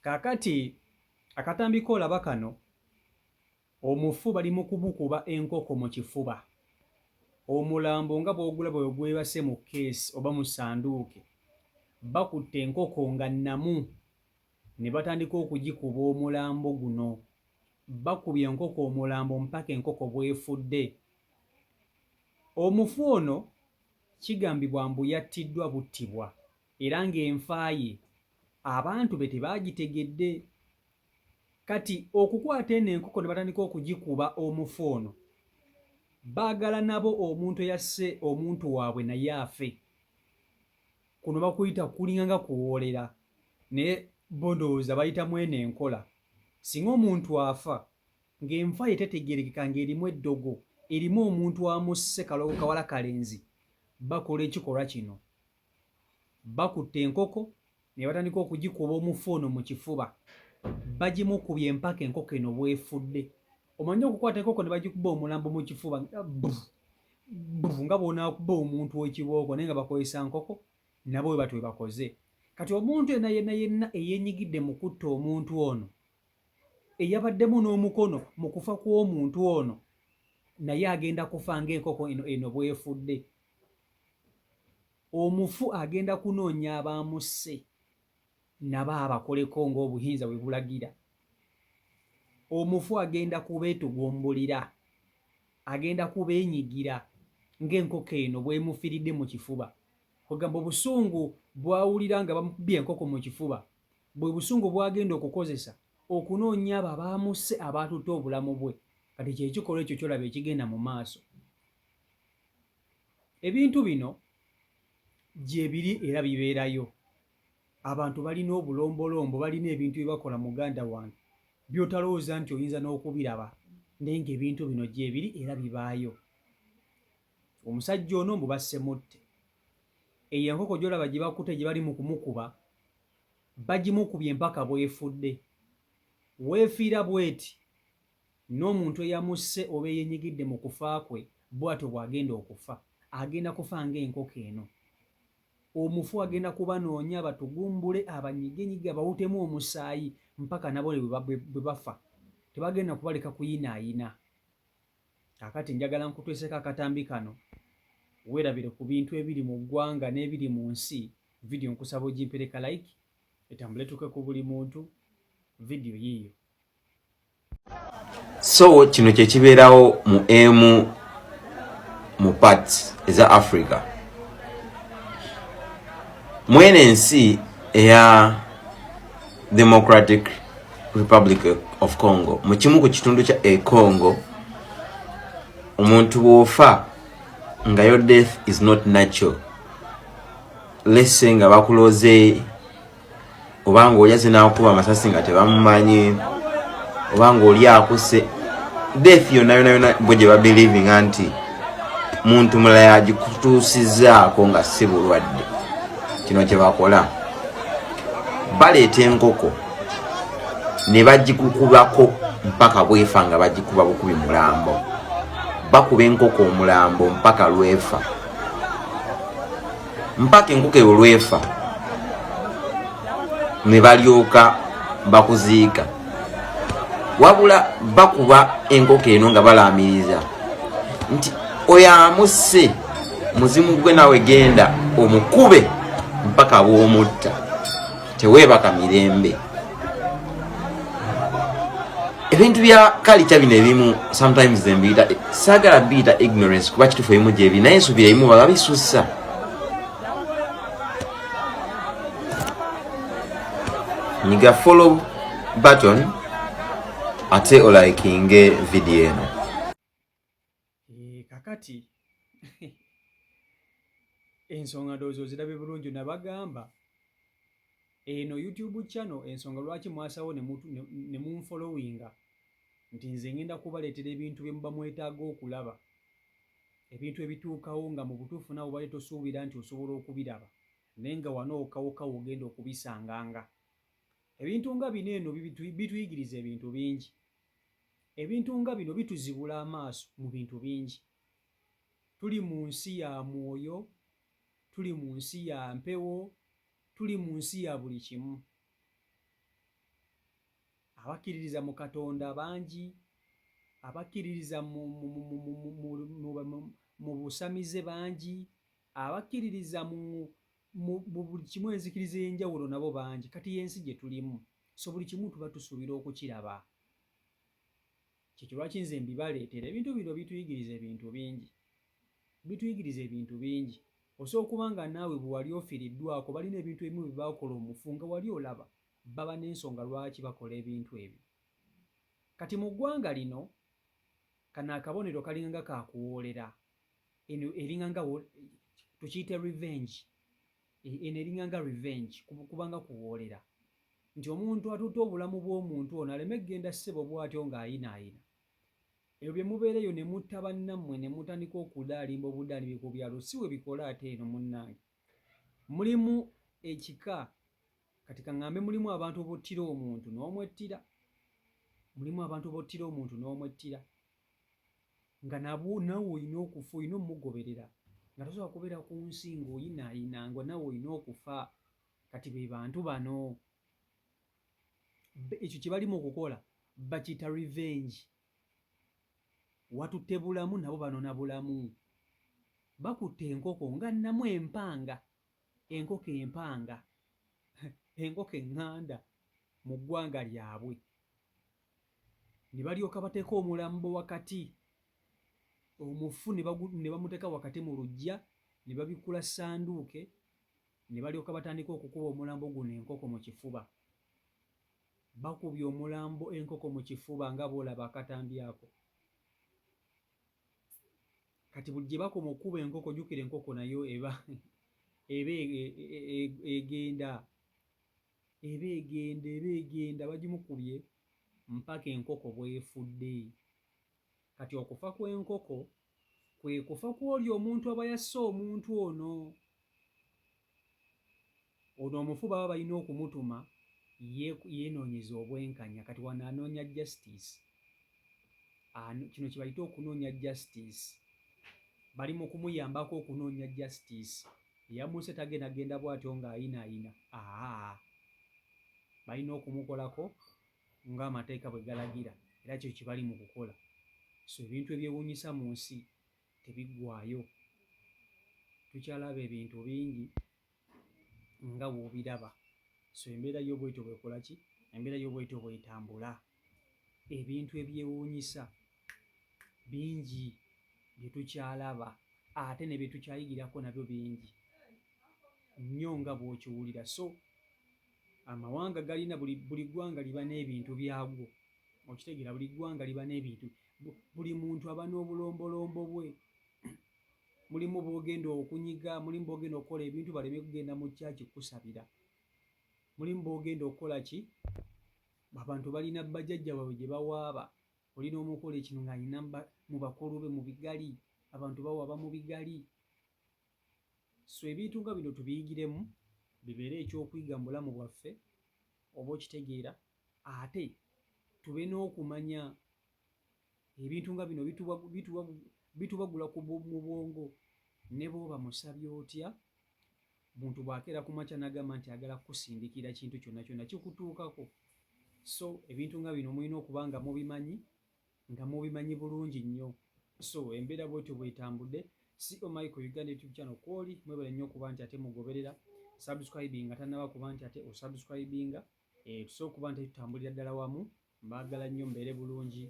Kaakati akatambi k'olaba kano, omufu bali mu kumukuba enkoko mu kifuba. Omulambo nga bw'ogulaba bwe gwebase mu kkeesi oba mu ssanduuke, bakutte enkoko nga nnamu ne batandika okugikuba omulambo guno. Bakubye enkoko omulambo mpaka enkoko bw'efudde. Omufu ono kigambibwa mbu yattiddwa buttibwa era ng'enfa ye abantu be tebaagitegedde. Kati okukwata eno enkoko ne batandika okugikuba omufu ono, baagala nabo omuntu eyasse omuntu waabwe naye afe. Kuno bakuyita kulinga nga kuwoolera naye bo ndowooza bayita mw'eno enkola. Singa omuntu afa ng'enfa ye tetegeerekeka ng'erimu eddogo, erimu omuntu amusse kalogo kawala kalenzi, bakola ekikolwa kino. Bakutte enkoko ne batandika okugikuba omufu ono mu kifuba. Bagimukubye mpaka enkoko eno bw'efudde. Omanyi okukwata enkoko ne bagikuba omulambo mu kifuba nga bw'onaakuba omuntu ekibooko naye nga bakozesa nkoko nabo bwe batyo bwe bakoze. Kati omuntu yenna yenna yenna eyeenyigidde mu kutta omuntu ono eyabaddemu n'omukono mu kufa kw'omuntu ono naye agenda kufa ng'enkoko eno eno bw'efudde. Omufu agenda kunoonya abaamusse nabo abakoleko ng'obuyinza bwe bulagira. Omufu agenda kubeetugumbulira, agenda kubeenyigira ng'enkoko eno bw'emufiiridde mu kifuba. Kwegamba obusungu bw'awulira nga bamukubye enkoko mu kifuba bwe busungu bw'agenda okukozesa okunoonya abo abaamusse abaatutte obulamu bwe. Kati kye kikolwa ekyo ky'olaba ekigenda mu maaso. Ebintu bino gyebiri era bibeerayo. Abantu balina obulombolombo, balina ebintu bye bakola muganda wange by'otalowooza nti oyinza n'okubiraba naye ng'ebintu bino gyebiri era bibaayo. Omusajja ono mbu basse mutte. Eyo enkoko gy'olaba gye bakutte gye bali mu kumukuba bagimukubye mpaka bw'efudde. W'efiira bw'eti N'omuntu eyamusse oba eyenyigidde mu kufa kwe bwatyo bw'agenda okufa. Agenda kufa ng'enkoko eno. Omufu agenda kubanoonya abatugumbule, abanyigenyige, abawutemu omusaayi mpaka nabo bwe bafa. Tebagenda kubaleka kuyinaayina. Kaakati njagala nkutuuseeko akatambi kano weerabire ku bintu ebiri mu ggwanga n'ebiri mu nsi. Vidiyo nkusaba ogimpere ka like etambule etuuke ku buli muntu. Vidiyo yiiyo. So kino kyekibeerawo mu emu mu parts eza Africa mwene ensi eya Democratic Republic of Congo mu kimu ku kitundu kya e Congo omuntu bw'ofa nga your death is not natural let's say nga bakuloze oba nga oli azze n'akuba amasasi nga tebamumanyi oba nga oli akuse death yonna yona yona bo gye babelievinga nti muntu mulala yagikutuusizaako nga si bulwadde kino kye bakola baleeta enkoko ne bagikukubako mpaka bwefa nga bagikuba bukubi mulambo bakuba enkoko omulambo mpaka lwefa mpaka enkoko eyo lwefa ne balyoka bakuziika wabula bakuba enkoko eno nga balaamiriza nti oyo amusse muzimu gwe nawe genda omukube mpaka bw'omutta teweebaka mirembe ebintu bya kalica bino ebimu sometimes mbiyita saagala biyita ignorance kuba kitufu ebimu gyebi naye nsuubira ebimu baba bisussa nyiga follow button ate olikinge vidiyo eno. Eh, kakati ensonga ndowooza ozirabye bulungi nabagamba eno youtube channel ensonga lwaki mwasawo ne munfollowinga nti nze ngenda kubaleetera ebintu bye muba mwetaaga okulaba ebintu ebituukawo nga mu butuufu nawe obadde tosuubira nti osobola okubiraba naye nga wano okawukawo ogenda okubisanganga ebintu nga bino eno bituyigiriza ebintu bingi Ebintu nga bino bituzibula amaaso mu bintu bingi. Tuli mu nsi ya mwoyo, tuli mu nsi ya mpewo, tuli mu nsi ya buli kimu. Abakkiririza mu Katonda bangi, abakkiririza mu busamize bangi, abakkiririza mu buli kimu, enzikiriza ey'enjawulo nabo bangi. Kati y'ensi gye tulimu, so buli kimu tuba tusuubira okukiraba. Kyekyo lwaki nze mbibaleetera. Ebintu bino bituyigiriza ebintu bingi, bituyigiriza ebintu bingi. Osobola okuba nga naawe bwe wali ofiiriddwako, balina ebintu ebimu bye bakola omufu nga wali olaba, baba n'ensonga lwaki bakola ebintu ebyo. Kati mu ggwanga lino, kano akabonero kalinga nga kakuwoolera. Eno eringa nga, tukiyite revenge, eno eringa nga revenge, kubanga kuwoolera nti omuntu atutte obulamu bw'omuntu ono aleme kugenda ssebo bw'atyo ng'ayinaayina. Ebyo bye mubeera eyo ne mutta bannammwe ne mutandika okudaalimba obudaalimbi ku byalo, si we bikola. Ate eno munnange mulimu ekika, kati kaŋŋambe, mulimu abantu bottira omuntu n'omwettira, mulimu abantu bottira omuntu n'omwettira nga nabo naawe olina okufa, olina omugoberera, nga tosobola kubeera ku nsi ng'oyinaayina nga naawe olina okufa. Kati be bantu bano, ekyo kye bali mu kukola bakiyita revenge. Watutte bulamu, nabo banona bulamu. Bakutte enkoko nga nnamu empanga, enkoko empanga, enkoko eŋŋanda mu ggwanga lyabwe, ne balyoka bateeka omulambo wakati, omufu ne bamuteeka wakati mu luggya, ne babikkula ssanduuke, ne balyoka batandika okukuba omulambo guno enkoko mu kifuba. Bakubye omulambo enkoko mu kifuba nga bw'olaba akatambi ako. Kati buli gye bakoma okukuba enkoko, jjukira enkoko nayo eba egenda, eba egenda, eba egenda. Bagimukubye mpaka enkoko bw'efudde. Kati okufa kw'enkoko kwe kufa kw'oli omuntu aba yasse omuntu ono. Ono omufu baba balina okumutuma yeenoonyeza obwenkanya. Kati wano anoonya justice. Kino kye bayita okunoonya justice. Bali mu kumuyambako okunoonya justice. Eyamusse tagenda genda bw'atyo ng'ayinaayina, aa, balina okumukolako ng'amateeka bwe galagira, era kyo kye bali mu kukola. So ebintu ebyewuunyisa mu nsi tebiggwaayo, tukyalaba ebintu bingi nga bw'obiraba. So embeera yo bwetyo bw'ekola ki, embeera yo bwetyo bw'etambula. Ebintu ebyewuunyisa bingi bye tukyalaba, ate ne bye tukyayigirako nabyo bingi nnyo nga bw'okiwulira. So amawanga galina, buli ggwanga liba n'ebintu byagwo, okitegeera? Buli ggwanga liba n'ebintu, buli muntu aba n'obulombolombo bwe. Mulimu b'ogenda okunyiga, mulimu b'ogenda okukola ebintu baleme kugenda mu church kukusabira, mulimu b'ogenda okukola ki. Abantu balina bajjajja baabwe gye bawaaba. Olina omukola ekino ng'alina mu bakulu be mu bigali, abantu bawaaba mu bigali. So ebintu nga bino tubiyigiremu, bibeere ekyokuyiga mu bulamu bwaffe, oba okitegeera? Ate tube n'okumanya ebintu nga bino bitubagula mu bwongo. Ne bw'oba musabi otya, muntu bw'akeera ku makya n'agamba nti ayagala kukusindikira kintu kyonna kyonna, kikutuukako. So ebintu nga bino mulina okuba nga mubimanyi, nga mubimanyi bulungi nnyo. So embeera bwetyo bwetambudde. Co Michael Uganda YouTube channel kwoli, mwebale nnyo okuba nti ate mugoberera. Subscribinga tannaba kuba nti ate osubscribinga, tusobola okuba nti tutambulira ddala wamu. Mbaagala nnyo, mbeere bulungi.